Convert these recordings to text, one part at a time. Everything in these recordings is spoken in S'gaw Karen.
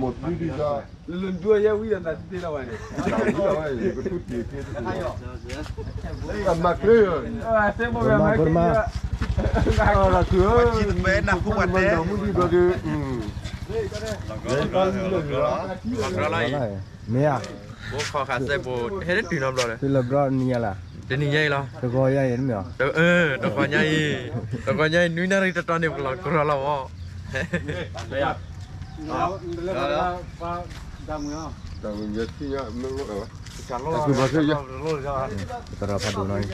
မ့ၢ်သုဒ်သိး လၢဒွဲယဲဝံၤဒီးသးတသ့လီၤဝဲန့ၣ် ကထူၣ်တ့ၢ်က့ၤတက့ၢ် မၤကျၢၤ မၤ မ့ၢ်ဧါ သုလၢဘျီနံၤညါလၢ် တနံၤညါအံၤလီၤ တဂီၤညါအံၤတမ့ၢ်ဧါ တဂီၤညါအံၤ တဂီၤညါအံၤ နွံနၣ်ရံၣ်တတီၤန့ၣ် ပကလီၤကရီလီၤမး တၢ်မုၢ် တၢ်မုၢ် တၢ်မုၢ် ကသရၣ်ဖးဒိၣ်နီၤ နထီၣ်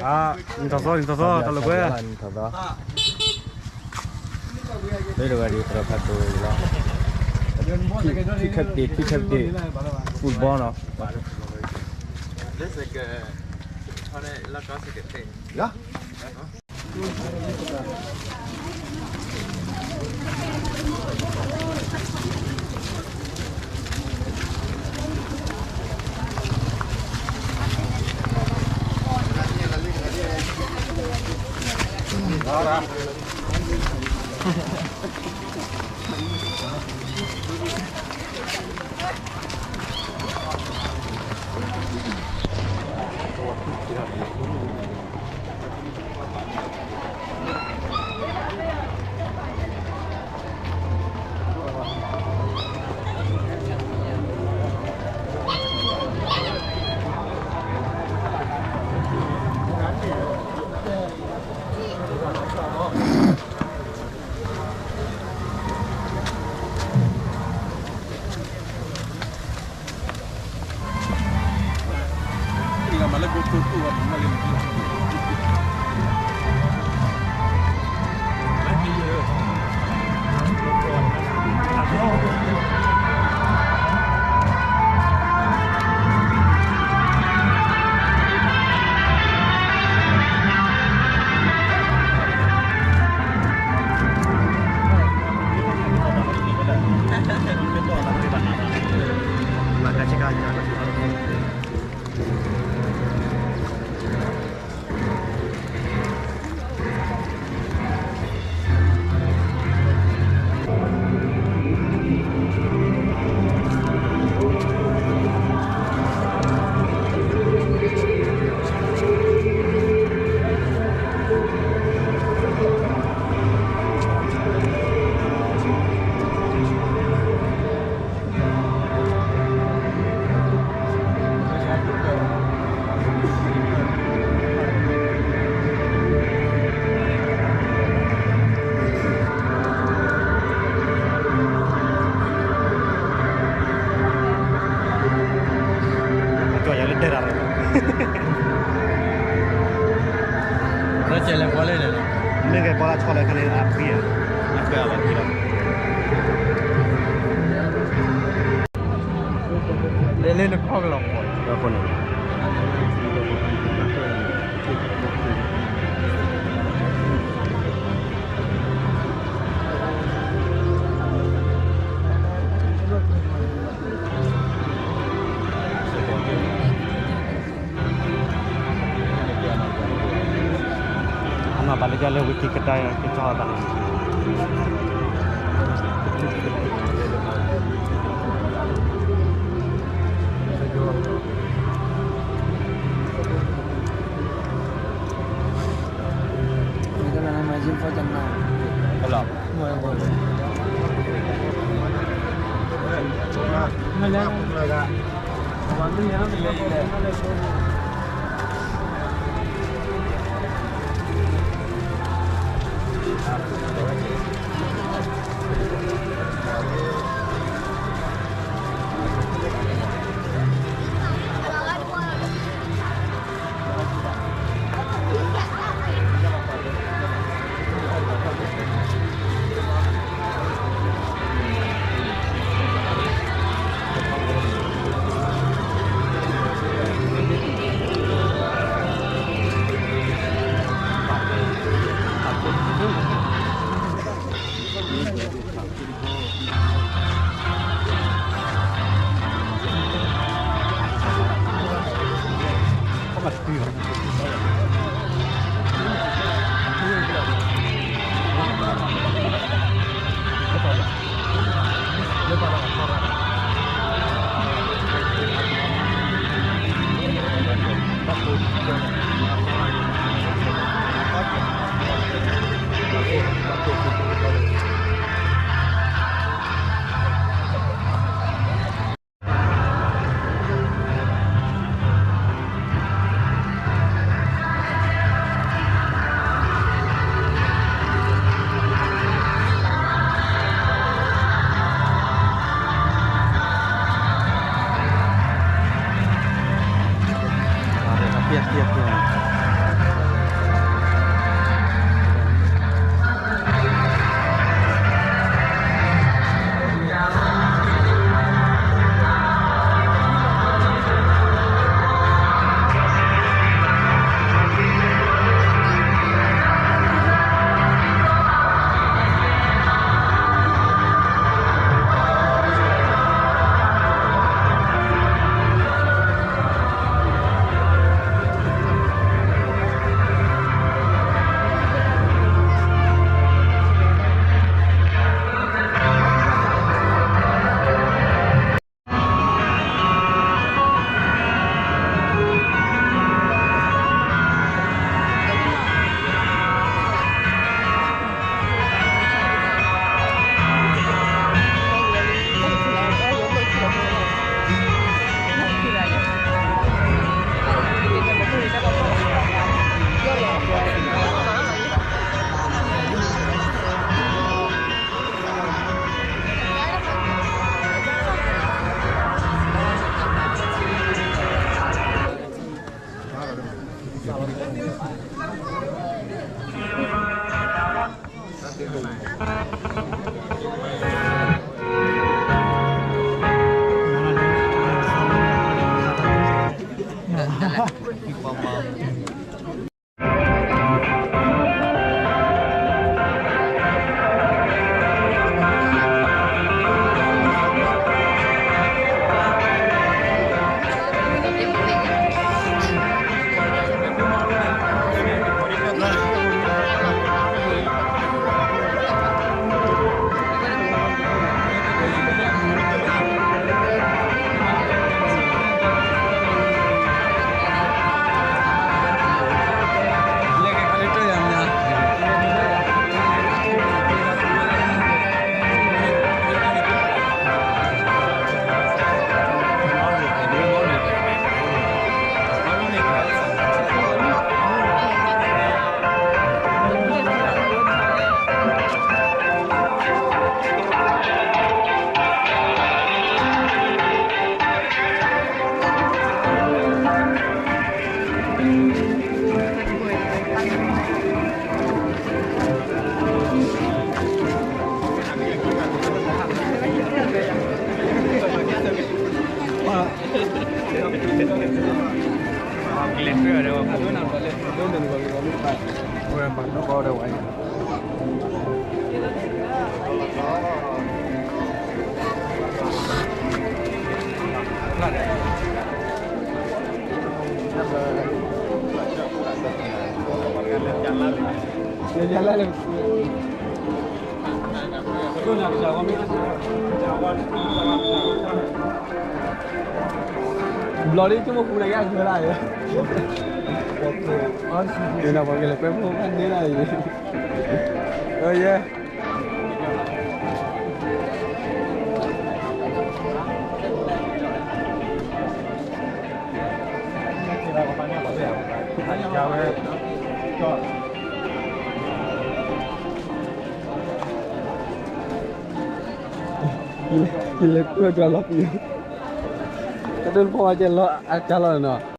သီ နထီၣ်သီ တၢ်လၢကွဲ နထီၣ်သီ လၢတဂၤဒီး သရၣ်ဖးဒိၣ်လီၤ ထံခက်ပတ့ၢ် ထံခက်ပတ့ၢ် football နီၤ အကၠီယၤလၢတဲတၢ်လီၤ ရၢၢ်ကဲလဲၤကွၢ်လဲၣ်န့ၣ်လီၤ မ့ၢ်ကဲပှၤလၢဆီလဲၣ်ခဲန့ၣ် အဖှံဧါ အထွဲအလီၤဖှံလီၤ လဲၤလၢနခီကလီၤမး ဒီးခိၣ်န့ၣ် အမၤဘၣ်လၢယၤလၢဝံၤက့ၤကတၢၢ် ကကၠီဘၣ်န့ၣ် မ့ၢ်တၢ်လၢနမၤယံၤဖီတၢ်နၤ ဟဲလီၤ မ့ၢ်လဲၣ် ပှၤမ့ၢ်လဲၣ် မ့ၢ်လဲၣ် Lê Pala, Lê Pala, ဘျီဒ်ဆိကမိၣ်ဃူနၤယါကၢလၢ်, ပှၤကလဲၤကွဲဖိဖဲန့ၣ်လၢအံၤ, ယဲ, ယလဲၤကွဲကျါလီၤပံၤ, တၢ်ဒိၣ်တဖီၣ်ဝဲကဲလီၤအကါလီၤနီၤ.